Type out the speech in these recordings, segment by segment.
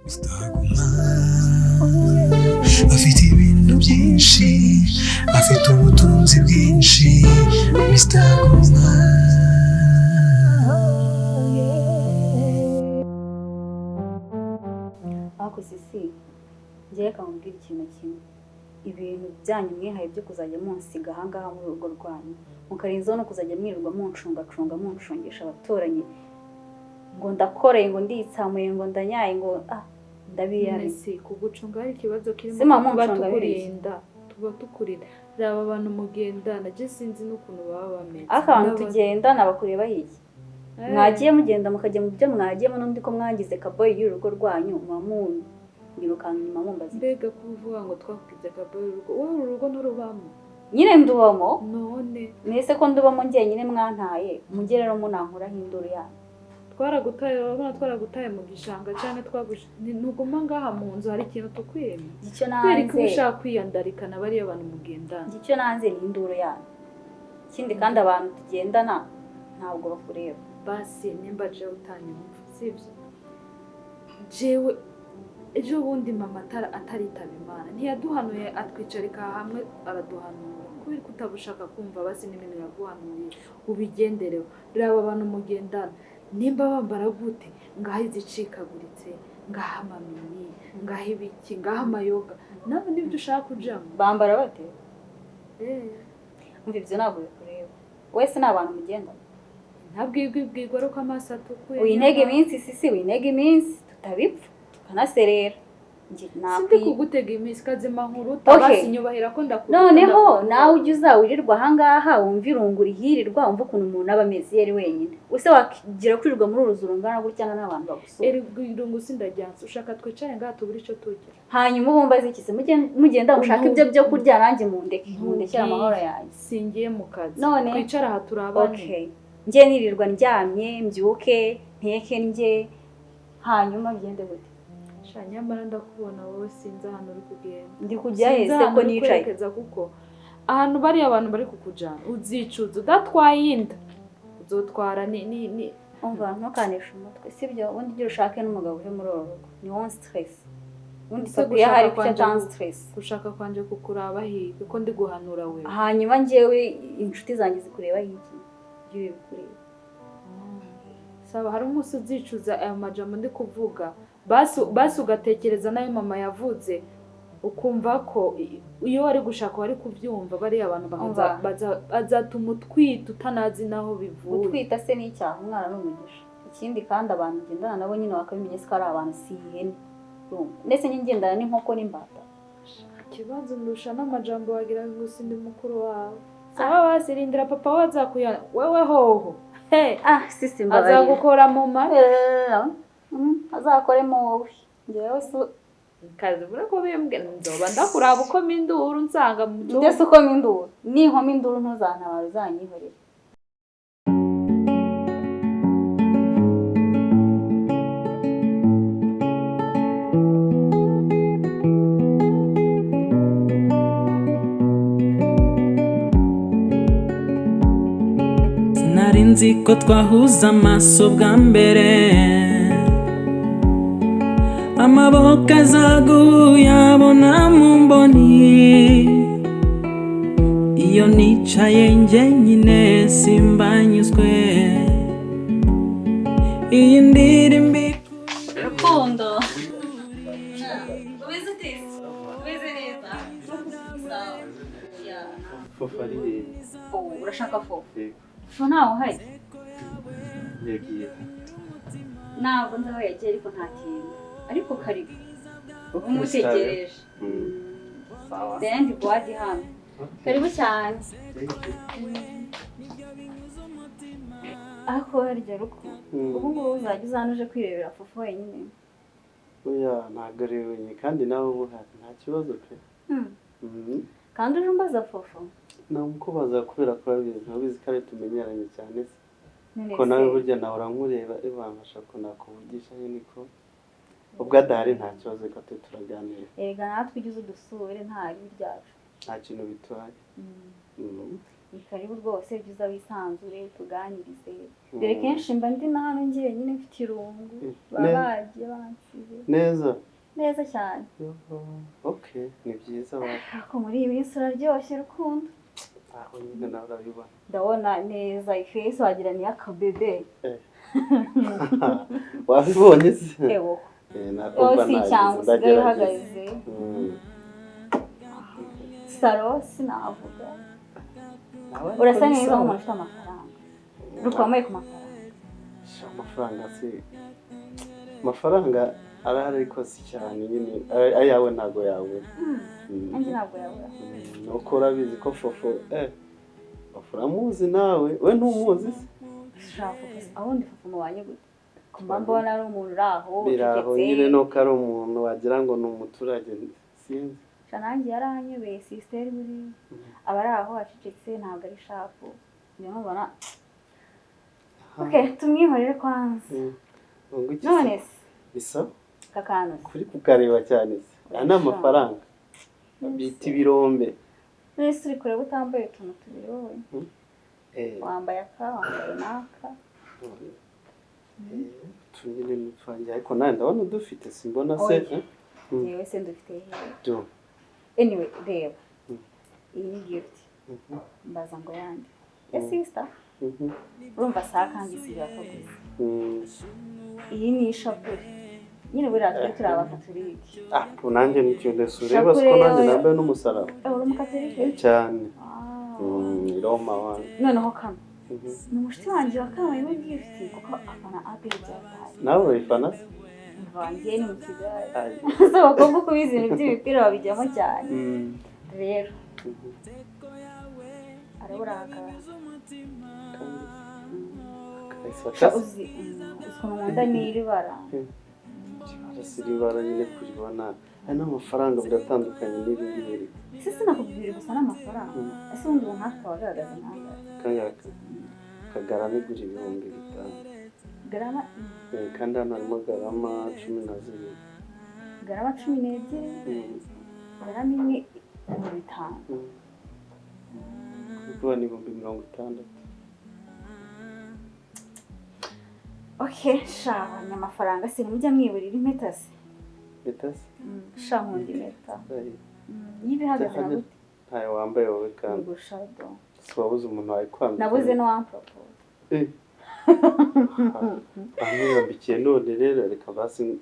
Mr. Guma afite ibintu byinshi, afite ubutunzi bwinshi. Mr. Guma. Ariko sisi, njyewe reka nkubwire ikintu kimwe: ibintu byanyu mwihaye byo kuzajya munsiga ahangaha muri urugo rwanyu, mukarenzaho no kuzajya mwirirwa muncungacunga, muncungisha abaturanyi ngo ndakoreye, ngo nditsamuye, ngo ndanyaye, ngo ah, ndabiyamye. Si kugucunga hari ikibazo kirimo? Si mama Tuba muncunga bizi. tukurinda, tuba tukurinda. Raba abantu mugendana, je sinzi n'ukuntu baba bameze. Ariko abantu tugendana bakureba iki? Mwagiye mugenda mukajya mu byo mwagiyemo n'undi, ko mwagize kaboyi y'urugo rwanyu, muba munyirukanka inyuma mumbaza iki? Mbega ko uvuga ngo twakugize kaboyi urugo, wowe uru rugo nturubamo? Nyine ndubamo. None? Nese ko ndubamo njyenyine, mwantaye, mujye rero munankuraho induru yanyu. Twaragutaye? Urabona twaragutaye mu gishanga cyane? Ntuguma ngaha mu nzu, hari ikintu tukwima? Icyo Kubera ko nanze ushaka kwiyandarikana bariya bantu mugendana. Icyo nanze ni induru yanyu. Ikindi kandi, abantu tugendana ntabwo bakureba. Basi nimba jewe utanyumva, sibyo? Jewe ejo bundi mama ataritaba Imana ntiyaduhanuye, atwicarika hamwe araduhanura? Kubera ko utaba ushaka kumva, basi n'ibintu yaguhanuye ubigendereho. Reba abantu mugendana nimba bambara gute, ngaho izicikaguritse, ngaho amamini, ngaho ibiki, ngaho amayoga, nawe nibyo ushaka kujamo. Bambara bate? Umva, ibyo ntabwo bikureba. Wese ni abantu mugendana. Ntabwirwa, ibwirwa ari uko amaso atukuye. Winega iminsi sisi, winega iminsi, tutabipfa tukanaserera. Njye Sindi kugutega iminsi kazima nkuruta. Okay. Basi nyubahira ko ndakuruta. Noneho Ndakuruta. nawe ujya uzawirirwa ahangaha, wumva irungu rihirirwa, wumva ukuntu umuntu aba ameze iyo ari wenyine. Use wakigira kwirirwa muri uru ruzu rungana gutya n'abantu bagusura? Erega irungu sindajyanse, ushaka twicare ngaha tubure icyo turya? Hanyuma ubu mbaze iki se? Mugenda mushaka ibyo byo kurya, nanjye mundeke, mundekere amahoro yanjye. Singiye mu kazi. None? Twicara aha turabane. Okay, njye nirirwa ndyamye, mbyuke nteke ndye, hanyuma bigende gute? Sha, nyamara ndakubona wowe, sinzi ahantu uri kugenda. Ndi kujya Sinzi hese ahantu ko uri nicaye? kwerekeza, kuko ahantu bariya abantu bari kukujana uzicuza udatwaye inda, uzotwara ni Umva, ntukanishe umutwe, sibyo? Ubundi ujye ushake n'umugabo uve muri uru rugo, ni wowe stress ubundi. Ese Papa iyo ahari gushaka kuki kwanje atan stress? Gushaka kwanje kukuraba higa ko ndi guhanura wewe? Hanyuma njyewe inshuti zanjye zikureba iki? Ibyo bikureba. Saba, hari umunsi uzicuza aya majambo ndi kuvuga. Basi basi ugatekereza n'ayo mama yavuze, ukumva ko iyo wari gushaka wari kubyumva. Bariya abantu Umva. bazatuma utwita utanazi n'aho bivuye. Gutwita se ni icyaha? Umwana ni umugisha. Ikindi kandi, abantu ugendana nabo nyine bakabimenya ko ari abantu, si ihene. Urumva? Ndetse njye ngendana n'inkoko n'imbata. Ikibazo ndusha n'amajambo, wagira ngo sindi mukuru wawe. Saba basi, rindira papa we azakuyana wewe hoho. He! Ah sisi, mbabarira. Azagukora mu matwi. Azakoremo wowe, njyewe si Kazi bure ko bimbwe, nzoba ndakuraba uko induru nsanga mu cyumba. Ndetse ukoma induru, ninkoma induru ntuzantabara, uzanyihorere. Sinari nzi ko twahuza amaso bwa mbere, amaboko azaguyabona mu mboni. Iyo nicaye njyenyine simbanyuzwe, iyi ndirimbo Rukundo, umeze ute? Umeze neza? Sawa. Fofo ari hehe? Oh, urashaka fo? Yego. Fo ntawe uhari. Yagiye? Ntabwo nzi aho yagiye, ariko ntatinda. Ariko karibu, umutegereje. Sawa. Then buwadi hano, karibu cyane. Thank you. Ariko harya ruko, ubu ngubu uzajya uzana uje kwirebera fofo wenyine? Oya, ntabwo ari wenyine, kandi nawe uba uhari, nta kibazo pe. Kandi uje umbaza fofo? Namukubaza kubera ko urabizi ko ari tumenyeranye cyane se. None Ko nawe se, burya nawe urankureba, wamfasha ko nakuvugisha nyine, ko ubwo adahari nta kibazo, reka tube turaganira. Erega natwe ujye uza udusure, nta ribi ryacu. Nta kintu bitwaye. Ni karibu rwose, jya uza wisanzure tuganirize, dore kenshi mba ndi na hano njyenyine mfite irungu, baba bagiye bansize. Neza. Neza cyane. Okay, ni byiza wa. Ariko muri iyi minsi uraryoshye, Rukundo. Aho nyine nawe urabibona. Ndabona neza ifesi wagira ni iy'akabebe. Wabibonye se? Ewo. Eh, nakumva Wowe si cyangwa nagize usigaye ndagerageza. uhagaze. Saro sinavuga. Nawe ariko Urasa ni neza sawa. nk'umuntu ufite amafaranga rukomeye ku mafaranga. Sha, amafaranga si amafaranga arahari, ariko si cyane nyine. Ayawe ntago yabura. Nanjye ntabwo yabura. Nuko urabizi ko Fofo, Fofo uramuzi nawe, we ntumuzi se? Ushaka Fofo, aho ndi Fofo mubanye gute? Kumba mbona ari umuntu uri aho Biraho ucecetse. nyine, nuko ari umuntu wagira ngo ni umuturage, sinzi. Sha, nanjye yaranyobeye sisiteri, buriya aba ari aho acecetse, ntabwo ari sharp, njya mubona. Okay, tumwihorere kwanza. Ngo iki se? None se Bisa aka kantu se? Kuri kukareba cyane se, aya ni amafaranga bita ibirombe. None se uri kureba utambaye utuntu tubiri wowe? Eh, Wambaye aka, wambaye n'aka. Utu nyine ni utwanjye, ariko nawe ndabona udufite, simbona se? Oya. Eh? Yewe se ndufite hehe? Do. Anyway, reba, iyi ni gift. Mbaza ngo yande ya sister. Urumva saa kandi si bakaguze. Iyi ni ishapure nyine, buriya twe turi abakatolike. Ah, nanjye nicyo ndetse ureba siko Shapure nanjye yoyo. nambaye n'umusaraba. Eh, uri umukatolike? Cyane. Ah. Roma wanjye. Noneho kano ni umushuti wanjye wakabayeho gift, kuko afana APR byataye. Nawe urayifana se? Mvangiye ni mu kigali. Ay. Se abakobwa uko bize ibintu by'imipira babijyamo cyane. Rero arabura hakaba. Kahise Sha, akase. uzi ukuntu nkunda n'iri bara. Ibara si ibara nyine, kuribona aya ni amafaranga, biratandukanye n'ibi ngibi. Ese sinakubwira gusa n'amafaranga, ese ubundi ubu nk'aka kaba gahagaze nk'angahe? Kangaka kagarama igura 5000. Garama? Eh, kandi hano harimo garama 12. Garama 12? Garama imwe 5000? Kuba ni 60,000. Okay, sha, abanyamafaranga se ntimujya mwiburira impeta se? Impeta se? Sha, nkunda impeta. Ay, Niba ihagaze na gute? Ntayo wambaye wowe kandi. Ngusha do. Si wabuze umuntu wayikwambika? Nabuze n'uwampropose. Eh. Bamwiyambikiye none rero reka basi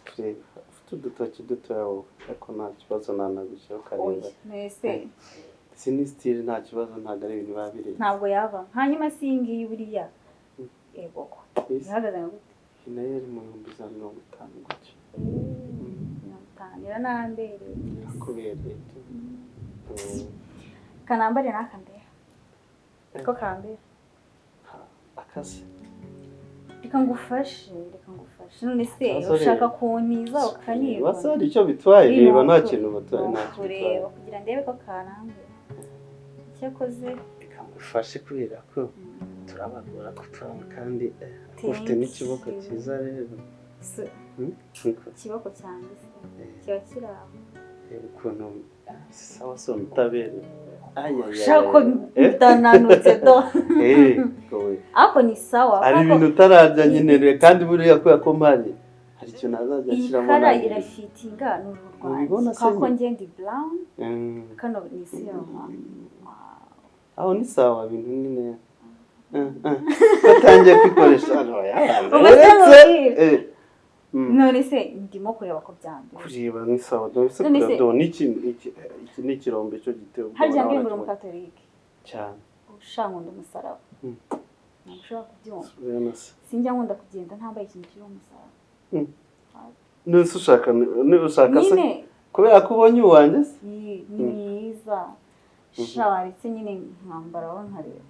turebe, ufite udutoki dutoya wowe, ariko nta kibazo nanagushyiraho ukareba. Oya, mbese Si ni style, nta kibazo, ntabwo ari ibintu biba birenze. Ntabwo yava hanyuma si iyi ngiyi buriya, yego ko Isi ihagaze nka gute? Nayo iri mu 50,000 gutyo. 50 iranambereye. Akubereye tu. Kanambare n'aka ndeba ko kambere. Akase. Reka ngufashe, reka ngufashe. None se Ikibazo ushaka rero. kuntiza ukanibona? Basa hari icyo bitwaye, reba, nta kintu batwaye, nta kintu bitwaye. Kureba kugira ndebe ko kanambere cyakoze. Reka ngufashe kubera ko turabagora ko turaba kandi Thank ufite n'ikiboko you. cyiza rero. Niko. Ikiboko cyanjye se kiba kiri aho. Reba ukuntu sawa, se utaberewe. Ushaka ko ndananutse do? Eh, wowe. Ariko ni sawa. Hari kubera ko ibintu utararya nyine rero, kandi buriya kubera ko mpari hari ikintu azajya iyi ashyiramo kara nanjye. irafitinga n'uruhu rwanjye. Ubibona se Kubera ko nyine? njye ndi brown. Kano ni silver. Aho ni sawa, ibintu nyine batangiye kwikoresha hano yabanza. Ubwo se Uretse, nkubwire. None se ndimo kureba ko byanduye. Kureba ni sawa, dore se. None se- Kureba n'iki iki iki ni ikirombe cyo giteye ubwoba. Harya Nawe mbwe muri urakibona. umukatolike? Cyane. Usha, nkunda umusaraba. Ntabwo ushobora kubyumva. Urabona se? Sinjya nkunda kugenda ntambaye ikintu kiriho umusaraba. None se ushaka, niba ushaka se Nyine kubera ko ubonye uwanjye se? Ni mwiza sha, waretse nyine nkambara wowe nkareba.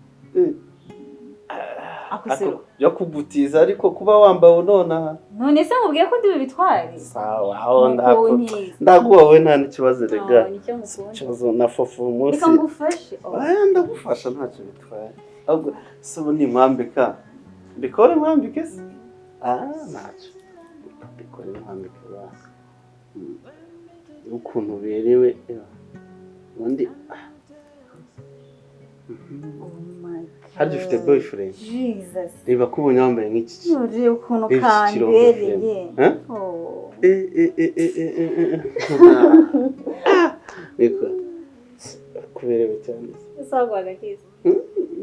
Ako se Yo kugutiza, ariko kuba wambaye nonaha. None se mubwiye ko ndi bubitware? Sawa, aho ndako Mukuntiza. ndaguha wowe, nta n'ikibazo rega. No, nicyo mukunda. Ikibazo na Fofo umunsi. Reka ngufashe. Oh. Aya, ndagufasha, ntacyo bitwaye. Ahubwo se ubu nimwambika, mbikore nkwambike se? Ah, ntacyo, mbikore nkwambike basi. Ukuntu uberewe, ewa. Ubundi Oh my God. Harya ufite boyfriend? Jesus. Reba ko ubonye wambaye nk'iki. Urebe ukuntu Reba iki kirombe kambereye. frame. Oh. Eh, eh, eh, eh, eh, eh, eh. Niko. Kuberewe cyane. Ese waguhaga kiza.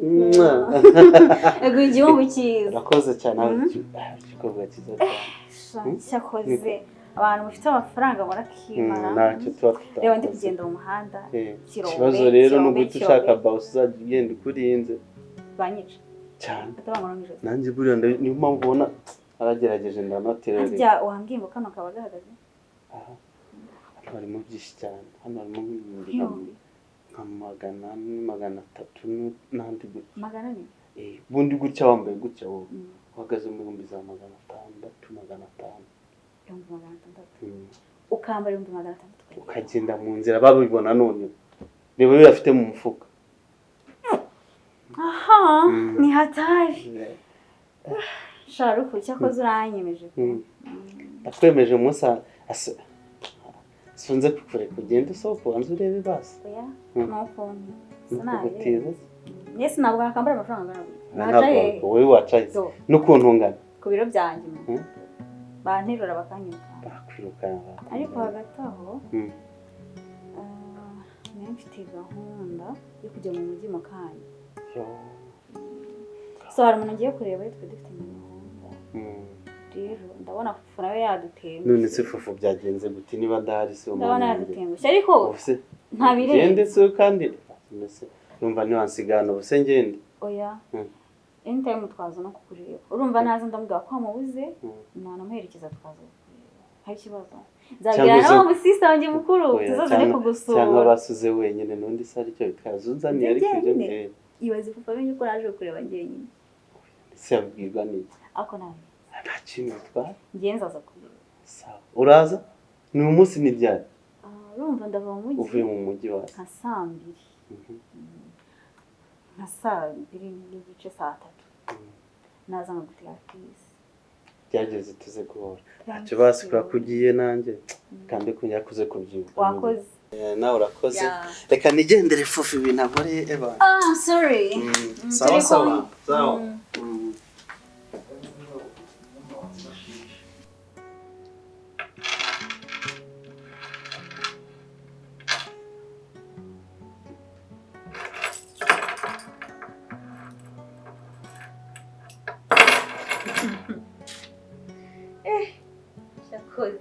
Mwah. Ego igihugu cyiza. Urakoze cyane igikorwa cyiza cyane. Cyakoze abantu mufite amafaranga murakimara. Ntacyo tuba tutakoze. Reba ndi kugenda mu muhanda. Eh, Kirombe, ikibazo rero ni kirombe, uguhita kirombe. ushaka bawusi uzajya ugenda ukurinze Banyica. cyane. Atabangura mu ijosi. Nanjye buriya niyo mpamvu ubona aragerageje ndanaterera. Harya wambwiye ngo kano kaba gahagaze? Hano harimo byinshi cyane. Hano harimo nk'ibihumbi Ibihumbi. nka 400, 300 n'andi gutya. 400? Eh, ubundi gutya wambaye gutya wowe uhagaze mu bihumbi za 600, 500. 600,000. Ukambara 600,000. Ukagenda mu nzira babibona none. Reba biba afite mu mufuka. Aha, ni hatari. Sharuku cyakoze uranyemeje. Nakwemeje umunsi asunze kukureka ugende usohoka ubanze urebe basi. Oya, Mm. nukuntu. Nukugutiza. Nese ntabwo nakambara amafaranga angana gutya. Naca hehe? Ntabwo wowe wacaye Do. n'ukuntu ungana. Ku biro byanjye. Mm. Banterura bakanyiruka. Bakwirukana. Ariko hagati aho, Mm. nari mfite gahunda yo kujya mu mujyi mu kanya. Yo. So hari umuntu ngiye kureba twe dufitanye gahunda. Mm. Rero ndabona Fufu nawe yadutengushye. None se Fufu byagenze gute niba adahari se Ndabona umuntu yadutengushye ariko Ubuse ntabirenze. ngende se kandi mbese urumva ntiwansigana ubuse ngende. Oya. Mm. Anytime twaza no kukureba. Urumva naza ndamubwira ko wamubuze, Mm. nanamuherekeza tukaza kukureba. Hari ikibazo. Cyangwa Nzabwira uze- na wa musista wanjye mukuru Oya, tuzaze cyangwa kugusura. basuze wenyine n'undi se aricyo bitwaza unzaniye ariko ibyo Njyenyine? mbere. Ibaze Fufu amenye ko naje kureba njyenyine. Ese yabwirwa n'iki? Ako nawe. Nta kintu bitwara. Njye nzaza kureba. Sawa. Uraza? Ni umunsi ni ryari? Ah, urumva ndava mu mujyi. Uvuye mu mujyi wawe. Nka saa mbiri. Nka saa 2:30 saa 3. Naza nkagutera kisi. Byageze tuze guhora. Ntacyo basi kubera ko ugiye nanjye kandi ko nyakuze kubyibuka. Wakoze. Nawe urakoze. Yeah. Reka nigendere Fufu ibintu akoreye Eva. Ah, I'm sorry. Sawa turi sawa. kumwe. Sawa. Cyakoze.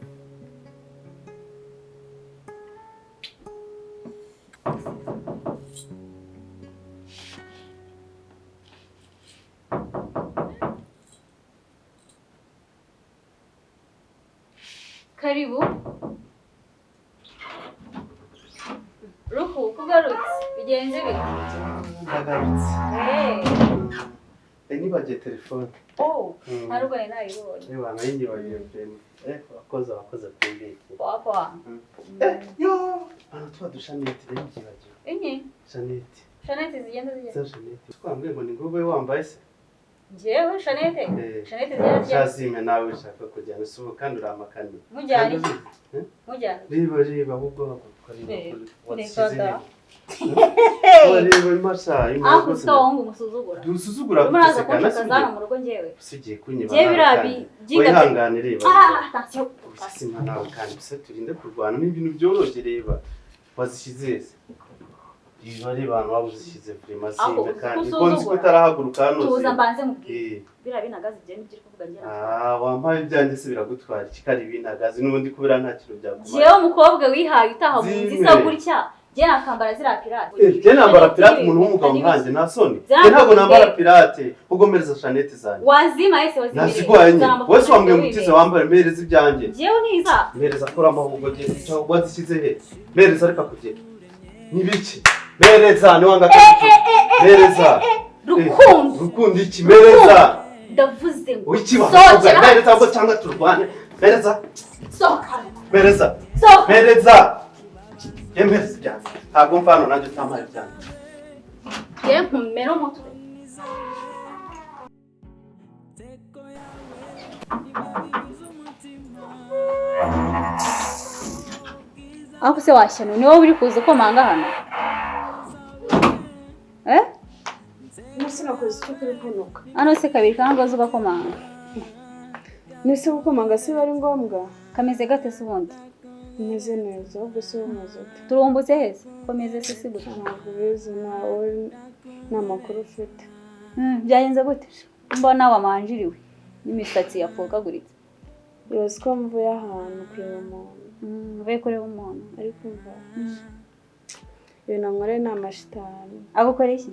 Karibu. Ruku, kugarutse. Bigenze bite? Ndagarutse. Eh. Nibagiye telefone. Oh, ntarwo nari nayibonye. Niba nayibagiye pe. Wakoze wakoze kumbiki. Poa poa. Yo, hano tuba dushanete rero byibagiwe. Inyi? Shanete. Shanete zigenda zigenda. Za shanete. Twambwiye ngo ni ngube wambaye se. Njyewe Shanete? Eh. Shanete zigenda zigenda. Shazime nawe ushaka kujyana si ubu kandi uramakaniye. Mujyane Kandi iki? uzi, eh? Mujyane. Reba reba ahubwo bagukorera Eh, wasize reka da. Reba imasha Aho ufite abahungu musuzugura. Dusuzugura Urimo uraza guteseka kunshaka hano mu rugo njyewe. usigiye kunyiba. Njyewe biriya byinga- Wihangane reba. Ah, attention. Ubuzima nawe kandi gusa turinde kurwana ni ibintu byoroshye reba. Wazishyize se. Reba reba ahantu waba uzishyize vrema Aho zimbe kandi usuzugura. ko nzi ko utarahaguruka hano Tuza zimbe. mbanze mubwire. Eh. Biriya binagazi ibyo nibyo uri kuvuga njye na. Ah, wampaye ibyanjye se biragutwara iki kari ibinagazi n'ubundi kubera nta kintu byakumara. Njyewe umukobwa wihaye utaha mu nzu isa Zimwe. gutya, njye nakambara ziriya pirate. Njye nambara pirate umuntu w'umugabo nkanjye nta soni. Njye ntabwo nambara pirate ubwo mpereza shanete zanjye. Wazima ese wazimereye. Nazigwaye nyine. Zana amafaranga Wese wambwiye ngo utize wibere. wambare mpereza ibyanjye. Njyewe ntiza. Mpereza kuramo ahubwo genda wazishyize he? Mpereza reka kugenda. Ni biki? Mpereza niwanga Mpereza. Rukundo. Rukundo iki? Mpereza. Ndavuze ngo. Wiki wa. Sohokera. Mpereza ahubwo cyangwa turwane. Mpereza. Sohoka. Mpereza. Sohoka. Mpereza. Ye mpereza ibyanjye. Ntabwo mva hano nanjye utampaye ibyanjye. Njyewe nkumena umutwe. Aho se washyano ni wowe uri kuza ukomanga hano? Eh? Nakoze icyo kuri kunuka. Hano se kabiri kangozi ugakomanga? Nese gukomanga se biba ari ngombwa? Kameze gate se ubundi? Umeze neza, ahubwo se wowe umeze ute? Turumbutse hese komeze se si gute? Ntabwo ubizi nawe, nta makuru ufite. Byagenze gute? Mbona wamanjiriwe n'imisatsi yapfukaguritse. Ibaze ko mvuye ahantu kureba umuntu. Uvuye kureba umuntu? Ariko umva, ibintu ankoreye ni amashitani. Agukora iki?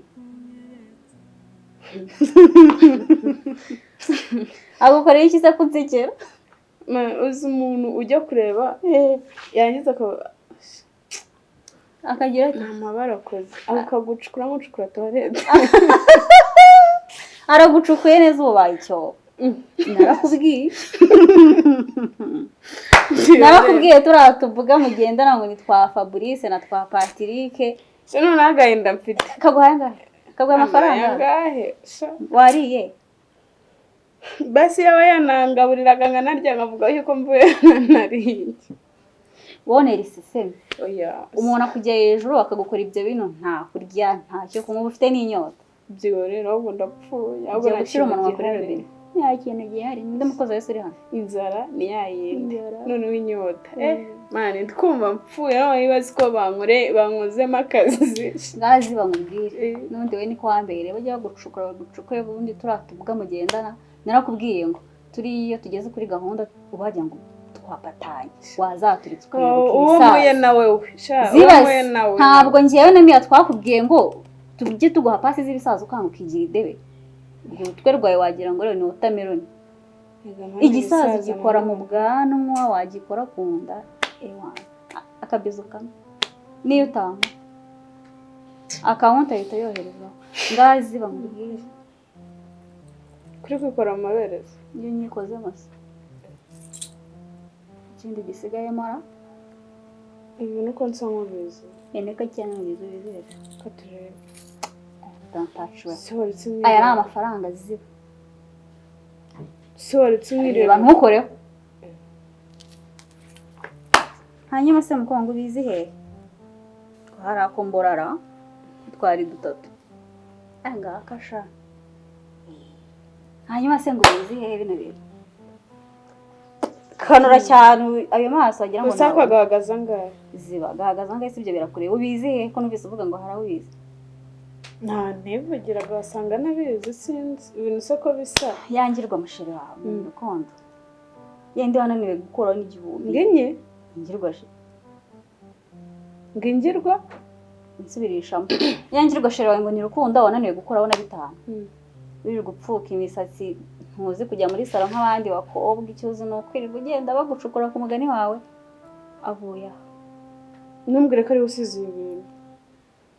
Agukoreye iki se kunsekera? Uzi umuntu ujya kureba yarangiza akaba akagira ati nta mabara akoze, akagucukura nk'ucukura toilette. Aragucukuye neza, ubu ubaye icyobo. Narakubwiye, narakubwiye, turiya tuvuga mugendana ngo ni twa Fabrice na twa Patrick. Se noneho agahinda mfite. Kaguhaye angahe? Kaguha amafaranga? Angahe sha? Wariye? Basi yaba yanangaburiraga nkanarya nkavuga yuko mvuye nariye. Wonera iseseme. Oya. Umuntu akujya hejuru akagukora ibyo bintu, nta kurya, nta cyo kunywa, uba ufite n'inyota. Byihorera, ahubwo ndapfuye, ahubwo Ugiye nta gushyira kintu umunwa kuri gihari. robine, nta kintu gihari. Ninde mukozi wese uri hano? Inzara ni ya yindi, noneho inyota, mani twumva mpfuye, noneho ibaze ko bankore bankozemo akazi. Ngazi bamubwire n'ubundi we niko wambere bajya bagucukura, bagucukure ubundi turiya tuvuga mugendana. Narakubwiye ngo turi iyo tugeze kuri gahunda ubagira ngo twapatanye, wazaturitse ukayoboka. Uwo mpuye Ibisaza nawe we sha, uwo zibaze mpuye nawe. Ntabwo ngewe na Miya twakubwiye ngo tujye tuguha pasi z'ibisaza, ukanga ukigira idebe. Urutwe rwawe wagira ngo rero ni watermelon. Igisaza gikora mu bwanwa, wagikora ku nda, ewa akabizu kamwe niyo utanga akawunti ahita yoherezaho. Ngazi bamubwire. Kuri kwikora mu mabere se? Iyo nyikoze masa ikindi gisigayemo ra. Ibintu uko nsa nk'ubizi. Eneka cyane ubizi, ubizere. Ko turebe. Don't touch me. Si waretse Aya ni umwireba? amafaranga, ziba. Si waretse Reba. umwireba? Ntukoreho. Hanyuma se mukongo ubizi hehe hari ako mborara twari dutatu ngaka sha? Hanyuma se ngo ubizi hehe bino bintu? Kanura cyane ayo maso wagira ngo Gusa ntabona. kwagahagaze angahe? Ziba gahagaze angahe si ibyo birakureba. Ubizi hehe ko numvise uvuga ngo hari aho ubizi? Nta ntivugiraga, wasanga nabizi, sinzi ibintu se ko bisa. Yangirwa musheri wawe mu rukundo yenda wananiwe gukuraho n'igihumbi. Nginye? Ngirwa she. Ngingirwa. Nsubirishamo, yangirwa sheri wawe ngo ni rukundo wananiwe gukuraho na 5. Wirirwa upfuka imisatsi, ntuzi kujya muri salo nk'abandi bakobwa, icyo uzi ni ukwirirwa ugenda bagucukura ku mugani wawe avuye aha. Ntumbwire ko ariwe usize ibi bintu,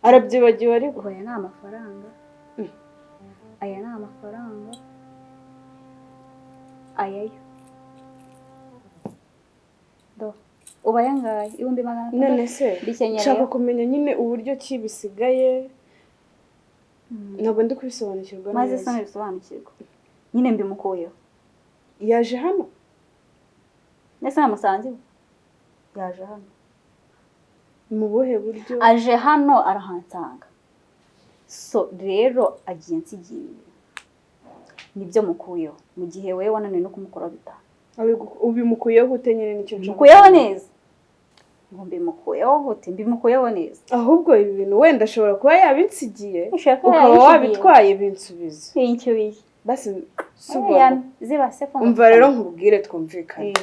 arabyibagiwe ariko. Ubu aya ni amafaranga, aya ni amafaranga, aya yo do ubu aya ngaya 600,000. None se Bikenyereye. nshaka kumenya nyine uburyo ki bisigaye, ntabwo ndi kubisobanukirwa Maze neza. se ntibisobanukirwa nyine, mbimukuyeho. Yaje hano? Ndetse namusanze iwe, yaje hano. Mu buhe buryo? Aje hano arahansanga. So rero agiye nsigiye ibi, nibyo mukuyeho mu gihe wowe wananiwe no kumukoraho 5. Ubimukuyeho ute nyine? Nicyo nshaka. Mukuyeho neza, ngo mbimukuyeho gute? Mbimukuyeho neza. Ahubwo ibi bintu wenda ashobora kuba yabinsigiye, Ushobora kuba ukaba yabinsigiye. wabitwaye, binsubize. Bincyuye. Basi si Oya, ugomba ziba se funga. Umva rero nkubwire, twumvikane,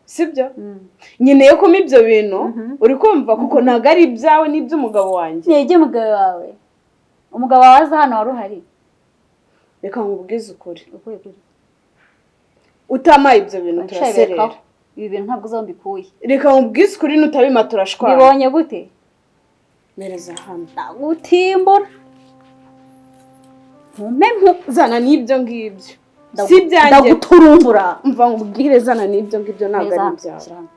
sibyo? Mm. Nkeneye kuma ibyo bintu, uri kumva? Kuko ntabwo ari ibyawe, ni iby'umugabo wanjye. Ni iby'umugabo wawe? Umugabo wawe aza hano wari uhari? Reka nkubwize ukuri. Ukuri kuri. Utamaye ibyo bintu Nshaberekaho. turaserera. Ibi bintu ntabwo uzi mbikuye. Reka nkubwize ukuri, nutabima turashwana. Bibonye gute? Mereza hano. Ndagutimbura ntume mpu. Zana n'ibyo ngibyo, si ibyanjye. Ndaguturumbura. Mva nkubwire, zana n'ibyo ngibyo, ntabwo Meza ari hano, ibyawe. shyira hano.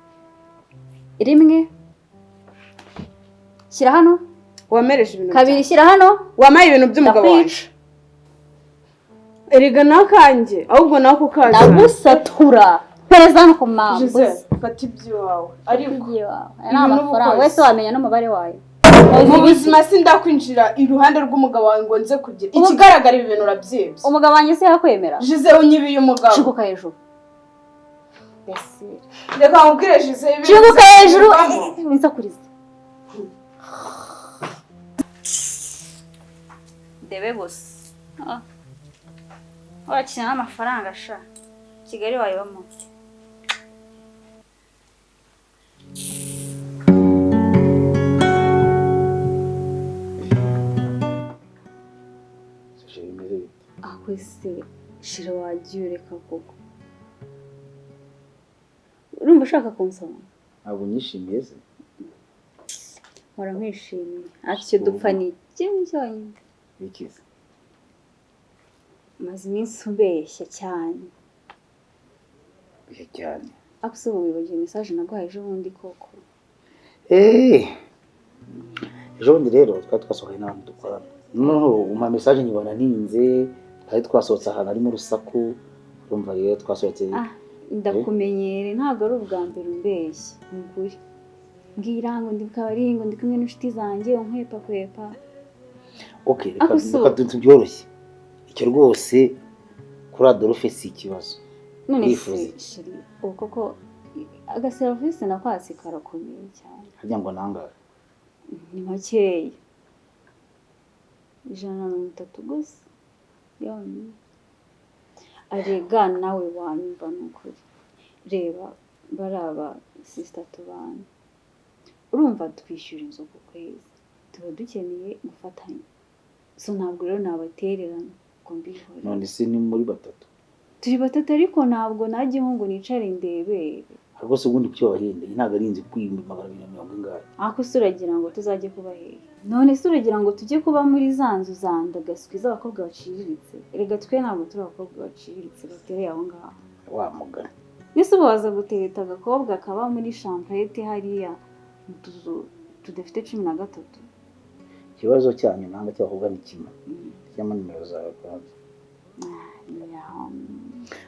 Rimwe shyira hano. Wamereje ibintu Kabiri byawe. shyira hano. Wamaye ibintu by'umugabo wanjye. Ndakwica. Erega nakanjye, ahubwo nako kazana. Ndagusatura, mpereza hano ku mambuzi. Gisele, fata iby'iwawe ariko Aya ni Ibintu amafaranga uba wese ukoze. wamenya n'umubare wayo. Mu buzima sindakwinjira iruhande rw'umugabo wawe ngo nze kugira ikigaragara, ibi bintu urabyibye. Umugabo wanjye se yakwemera? Jize, unyibiye umugabo. Shiguka hejuru. Reka nkubwire Jize, ibi bintu Shiguka hejuru. bivamo. Winsakuriza ndebe gusa. Ah. Wakina n'amafaranga sha, Kigali wayibamo. Bimeze bite? Ako se shira, wagiye ureka koko? Urumva ushaka kunsoma? Ntabwo unyishimiye se? Mpora nkwishimiye, ariko icyo dupfa ni kimwe cyonyine. Bikize. Maze iminsi umbeshya cyane. Bihe cyane. Ariko se ubu wibagiwe message naguhaye ejo bundi koko? Eee, ejo bundi rero twari twasohokanye n'abantu dukorana, noneho umpa message nyibona ntinze, twari twasohotse ahantu harimo urusaku, urumva rero twasohotse. Ah, ndakumenyere, ntabwo ari ubwa mbere umbeshya, ni ukuri. Mbwira ngo ndi mu kabari, ngo ndi kumwe n'inshuti zanjye, unkwepa kwepa. Okay, reka Ako si reka tubyoroshye icyo rwose, kuri Adolphe si ikibazo. None Urifuza se iki? Chéri, ubu koko agaserivisi nakwatse karakomeye cyane. Harya ngo nangahe? Ni makeya, 130 gusa yonyine. Arega nawe wanyumva, ni ukuri. Reba bariya sisita tubana, urumva twishyura inzu ku kwezi, tuba dukeneye gufatanya, so ntabwo rero nabatererana ngo mbihore. None se ni muri batatu? Turi batatu, ariko ntabwo najyaho ngo nicare ndebere. Ariko se ubundi kuki babahenda? Iyi ntabwo ari inzu ikwiye 240 ingahe. Ariko se uragira ngo tuzajye kuba hehe? None se uragira ngo tujye kuba muri za nzu za ndagaswi z'abakobwa baciriritse? Erega twe ntabwo turi abakobwa baciriritse batereye aho ngaho. Wa mugani. Nese ubu waza gutereta agakobwa kaba muri chambrette hariya mu tuzu tudafite 13? Ikibazo cyanyu nanga cy'abakobwa ni kimwe. Shyiramo nimero zawe kwanza.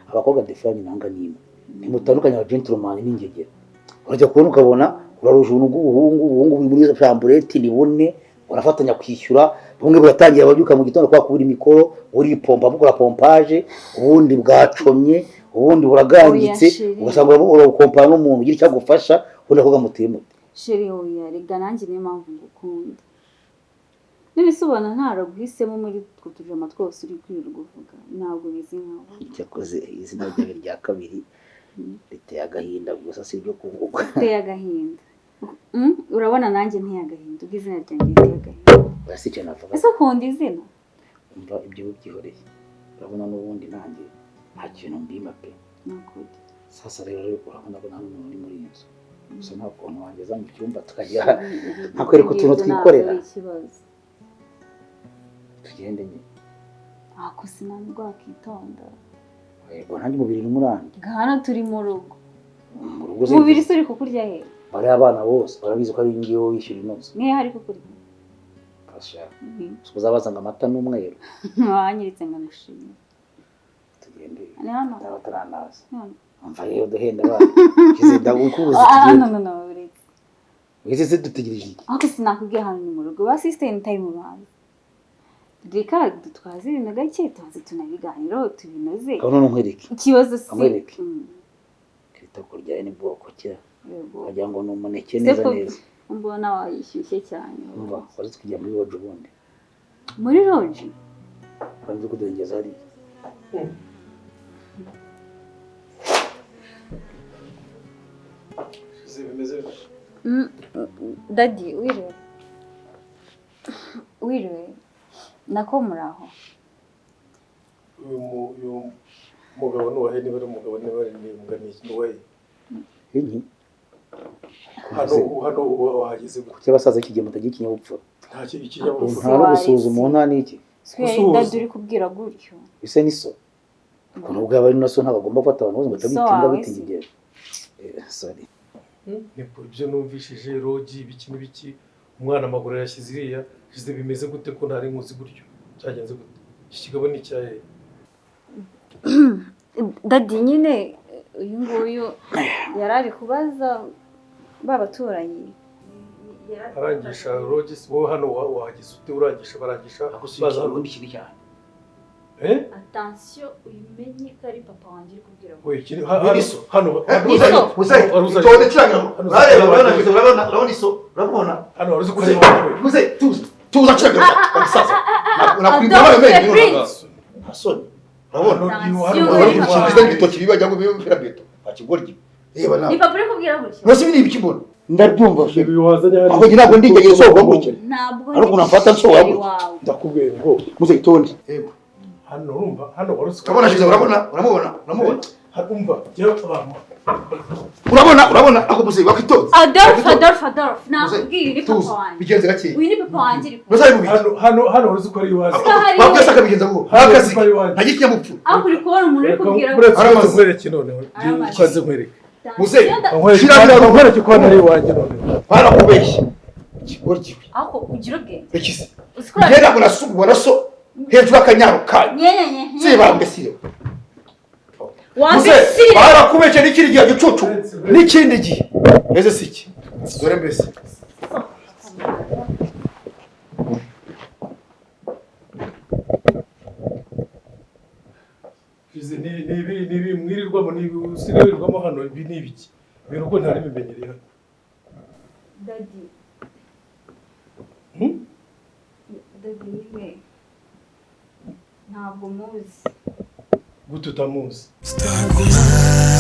Abakobwa défaut yanyu nanga ni imwe: ntimutandukanye aba gentleman n'ingegera. Urajya kubona ukabona urarusha ubuntu bw'ubuhungu, ubuhungu buri muri chambrette ni bune, urafatanya kwishyura, bumwe buratangira babyuka mu gitondo kwa kubura imikoro, buripompa bukora pompage, ubundi bwacomye, ubundi buragangitse. Oya, chéri. Ugasanga urabukompana n'umuntu ugira icyo agufasha, ubundi akobwa muteye mute. Chéri, oya, rega nanjye niyo mpamvu ngukunda. None se ubona ntaraguhisemo muri utwo tujama twose uri kwirirwa uvuga? Ntabwo bizi nkawe. Cyakoze izina ryawe rya kabiri riteye agahinda gusa, si ibyo kuvugwa. Uteye agahinda. Urabona nanjye nteye agahinda ubwo izina ryanjye riteye agahinda. Oya, si icyo navuga. Ese ukunda izina? Umva, ibyo ubyihoreye, urabona n'ubundi nanjye nta kintu mbima pe. Ni ukuri. Sasa rero urabona ko nta n'umuntu uri muri iyi nzu, gusa nta kuntu wangeza mu cyumba tukajya nkakwereka utuntu Ibyo ntabwo twikorera? ari ikibazo. Tugende nyine. Ako sinanirwa, wakitonda. Yego, nanjye umubiri urimo urandya. Hano turi mu rugo. Mu rugo se? Umubiri se uri kukurya he? Bariya abana bose barabizi ko ari ngewe wishyura ino nzu. Niyo hari kukurya. Fasha uzabaza ngo amata n'umweru. Wanyiritse ngo ngushimire. Tugende. Ni hano. Ndaba ataranaza. Ni hano. Umva rero, duhenda abana kize, ndagukubuza. Ah, no. Tugende. No, no, uretse. Wese se dutegereje iki? Ariko sinakubwiye, hano ni mu rugo, ba sisiteni time banza. Reka dutwaze ibintu gake, tubanze tunabiganiraho tubinoze. Aho none nkwereke. Ikibazo si Nkwereke. Itako ryawe ni bwoko kira? Yego. Wagira ngo ni umuneke. Se Neza ko neza. mbona wayishyushye cyane. Umva, waje tukijya muri lodge ubundi. Muri lodge? Wanze kudengeza hariya. Bimeze bite? Daddy, wiriwe, wiriwe nako, muraho? Uyu mugabo ni uwahe? Niba ari umugabo, niba ari n'imbwa, ni iki? Ni uwahe? Inki? Hano wahageze gute? Kuki abasaza iki gihe mutagira ikinyabupfura? Nta kintu, ikinyabupfura. Nta no gusuhuza umuntu, nta n'iki. Gusuhuza. Daddy, uri kubwira gutyo? Ese ni so? Ukuntu ubwo yaba ari na so, ntabwo agomba gufata abantu bose ngo So atabita imbwa wawe bita se? ingegera. Sorry. Nibwo ibyo numvishije, lodge, ibiki n'ibiki, umwana amaguru yashyize iriya shize, bimeze gute ko ntari nkuzi gutyo? Byagenze gute? Iki kigabo ni icyahe? Daddy, nyine uyu nguyu yari ari kubaza ba baturanyi. Arangisha lodge? Wowe hano wahageze ute? Urangisha, barangisha baza hano. Ubundi ikintu cyane. Eh? Attention, umenye ko ari papa wanjye uri kubwira We, kiri hano. Iso. Hano. Iso. Muzehe, Wari uzanye- itonde cyane. Hano. Urareba, urabona, urabona, urabona iso, urabona. Hano wari uzi ko ari iwawe? Muzehe, tuza, tuza cyane, bagisaza. Nakurinda Adolphe nawe menyo. Prince. Nta soni. Urabona? Hano. Attention, Urabona uri ikintu papa cyiza wanjye. n'ibitoki biba cyangwa biba beto. Akigoryi. Reba nawe. Ni papa uri kubwira gutya? Nose ibi ni ibiki mbona? Ndabyumva she. Ibi wazanye hano. Ahubwo njye ntabwo ndinjye nsohoka gutya. Ntabwo Ariko unamfata nsohoka ndi gutya. wawe. Ndakubwiye ngo Muzehe, itonde. Yego. Hano urumva, hano wari uzi ko Urabona Shiza, urabona, uramubona, uramubona. Hano, umva, jyewe abantu Urabona, urabona, ako muzehe wakitonze. Adolphe, Adolphe, Adolphe, nakubwiye, ni papa Tuza. wanjye. Bigenze gake. Uyu ni papa wanjye uri Nose ari mu biki? Hano wari uzi ko ari iwawe? Ahari. Wabwese akabigenza ngo Hano nakazi. ko ari iwanjye. Nta kinyabupfura. Ariko uri kubona umuntu uri kubwira Uretse Aramaze. nkwereke noneho. Aramaze. Ukaze nkwereke. Muzehe. Nkwereke ko hano ari iwanjye noneho. Barakubeshye. Ikigoryi. Ariko ugira ubwenge? Ekisi. Uzi ko Njye ntabwo nasugwa na so hejuru y'akanyaro kanyu. Nyenyenye. Sibambwe siyo. Wambesire. Barakubeshye n'ikindi gihe gicucu n'ikindi gihe. Ese si iki? Dore mbese. Izi ni ibi mwirirwamo, ni ibi usigaye wirirwamo hano? Ibi ni ibiki? Ibintu uko ntari bimenyereye hano. Daddy. Hmm? Daddy, nyine ntabwo muzi. Gute utamuzi? Mr. Guma.